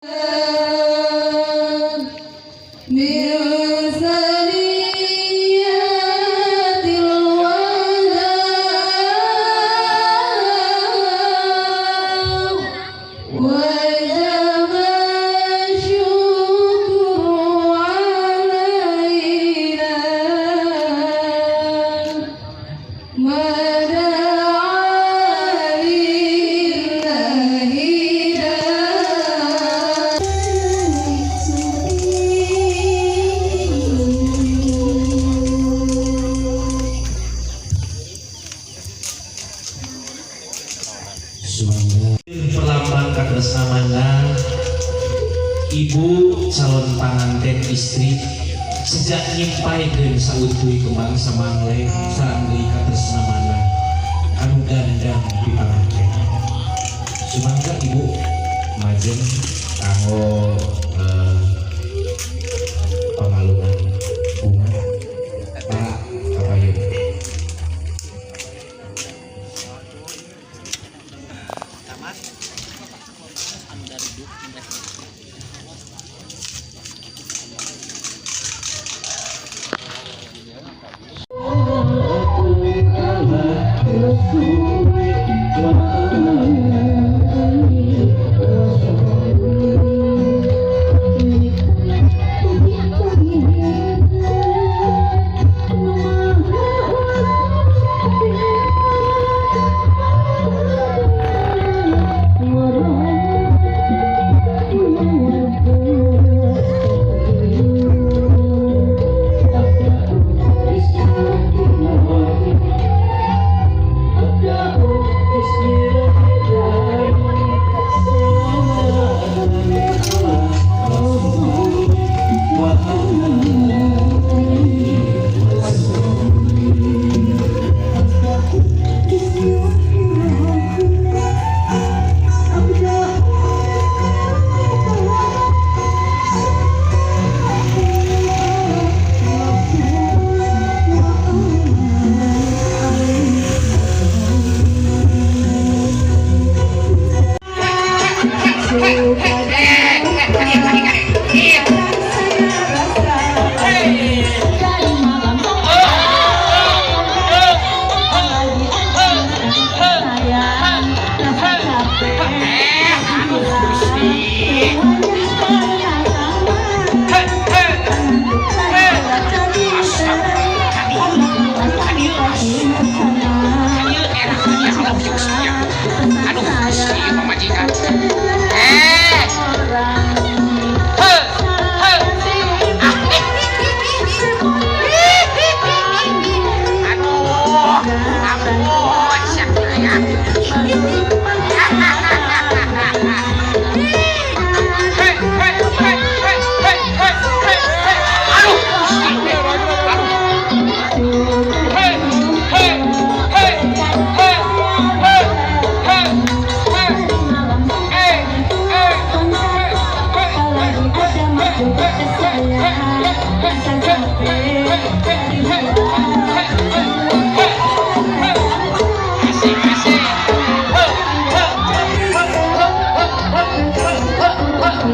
من ثنيات الوداع وجب الشكر علينا ما دعا لله داع. Sumangga perlambang katresnamana ibu calon panganten istri sejak nyimpaikeun sautuy kembang samangle sareng deui katresnamana anu gandang di panganten. Sumangga ibu majeng kanggo pangalungan bunga Pak kapayun. Aduh, si pamajikan. Aduh, ampun, siapa ya? Hei, hei, hei, hei, hei, hei, hei, hei. Aduh, Gusti. Aduh. Hei, hei, hei, hei, hei, hei, hei. Eh, eh, hei, hei, hei, hei, hei, hei, hei, hei, hei, hei, hei, hei, hei, hei, hei, hei. Asik, asik. Heh, heh, heh, heh, heh, heh, heh, heh,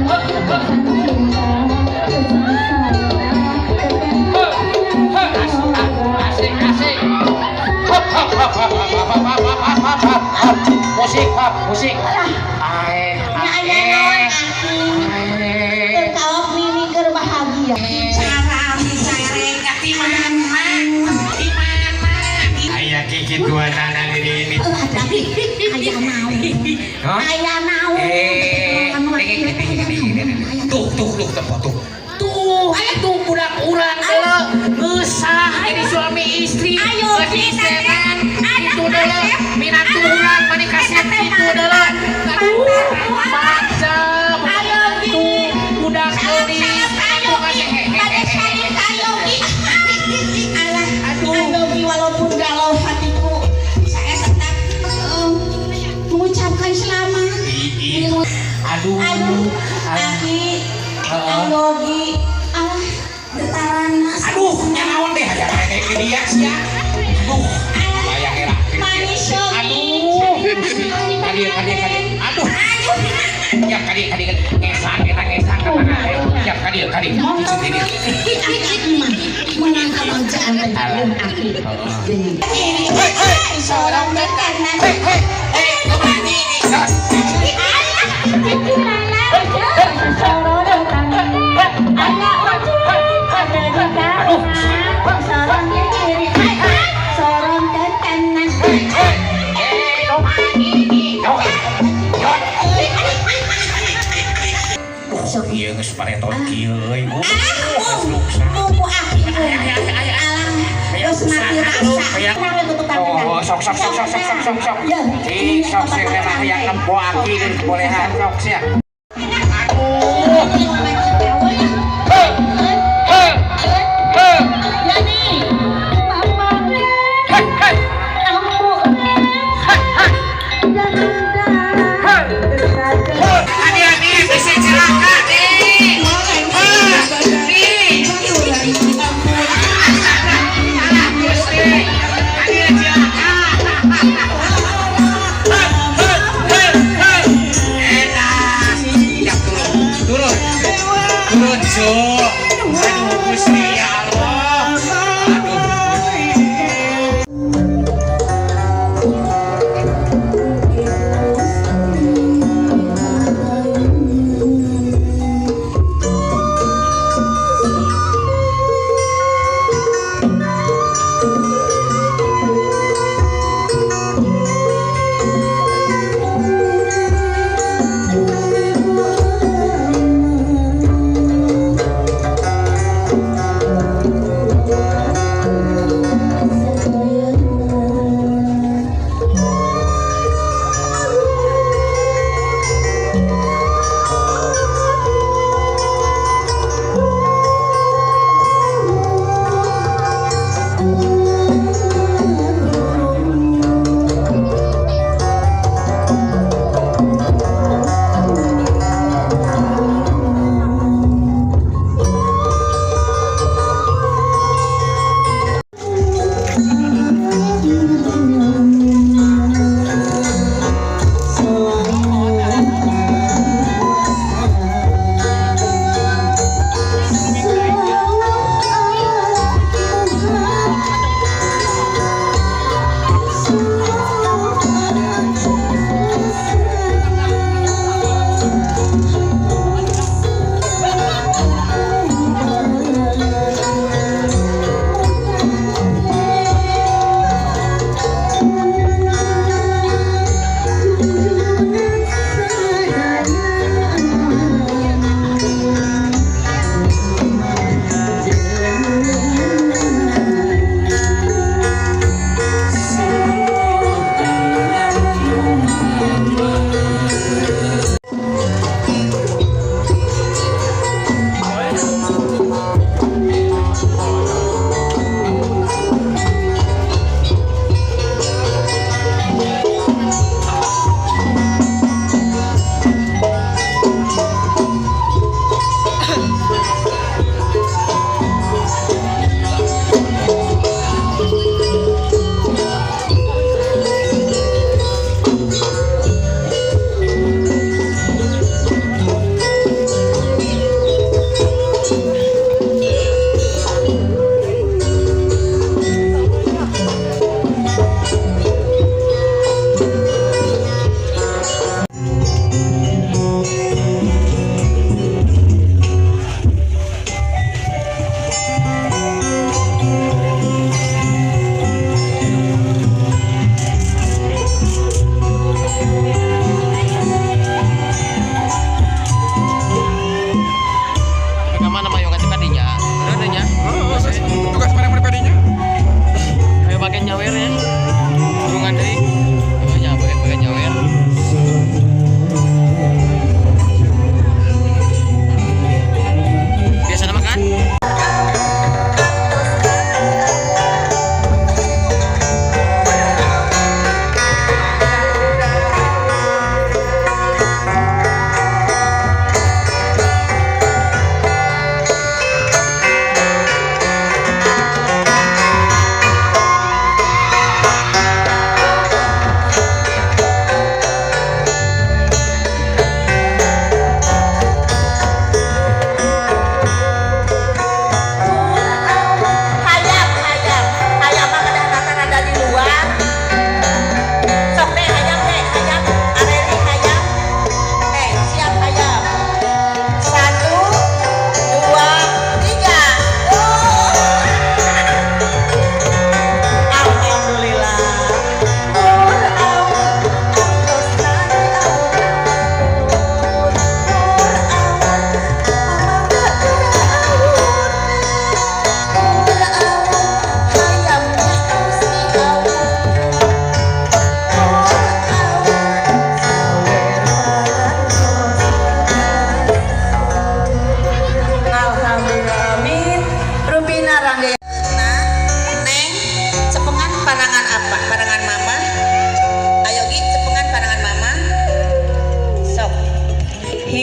heh, heh, heh. Heh, heh, asik, asik. Hop, hop, hop, hop, hop, hop, hop, hop, hop, hop, hop. Musik, hop, musik. Ae, Aya ae, naon aki? Ae. Kaok mimi keur bahagia. Di mana? Di mana? Aya kikituanana di ini. Aya naon? Hah? Aya naon? Eh, tuh, tuh, tuh, tuh, tuh. Tuh, tuh budak urang deuleu geusah jadi suami istri. Ayo, Geus kita istenan. teh. Itu deuleu minantu urang mani kasep itu deuleu. Aduh, macam. Ayo, Ki. Tuh, budak Salam geulis. salam ka Yogi. Bade salim ka Yogi. Alah, Aduh. Yogi walaupun galau hatiku, saya tetap mengucapkan selamat. Aduh, Aduh, aduh. Aki, Heeh. Yogi, alah, getaran. Aduh, nyanaon deh hayang kayak ke dia sia. Aduh, bayang era. Manis Yogi. Aduh, kadieu kadieu kadieu. Aduh. Aduh. Siap kadi kadi ngesang eta ngesang ka mana. Siap kadi kadi. Menang kebagjaan teh aki. Sorong kanan. Hei hei hei kemana ini? Iya geus pareton kieu euy. Oh, sok sok sok sok sok sok sok sok. Cik sok sing mah hayang nempo aki geus bolehan sok sia. Aduh.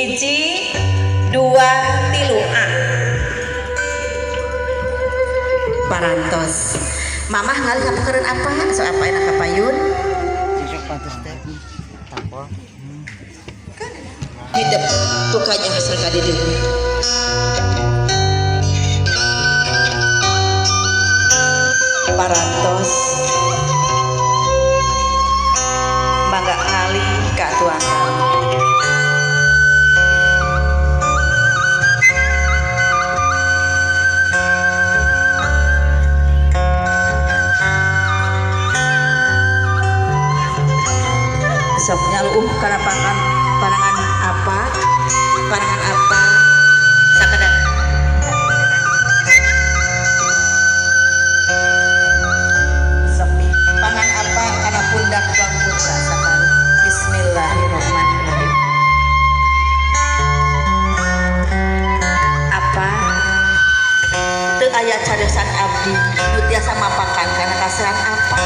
Hiji, dua, tilu. Ah. Parantos. Mamah ngalih kapeukereun apa? So apa enak kapayun? Hidup tukanya hasil kadidieu. Parantos. Mangga ngalih ka tuangan. Sok nyaluuh kana pangan panangan apa? Panangan apa? Sakedap. Sok pangan apa kana pundak tuang putra sakali. Bismillahirrahmanirrahim. Apa? Teu aya cariosan abdi nu tiasa mapakan kana kaseran apa?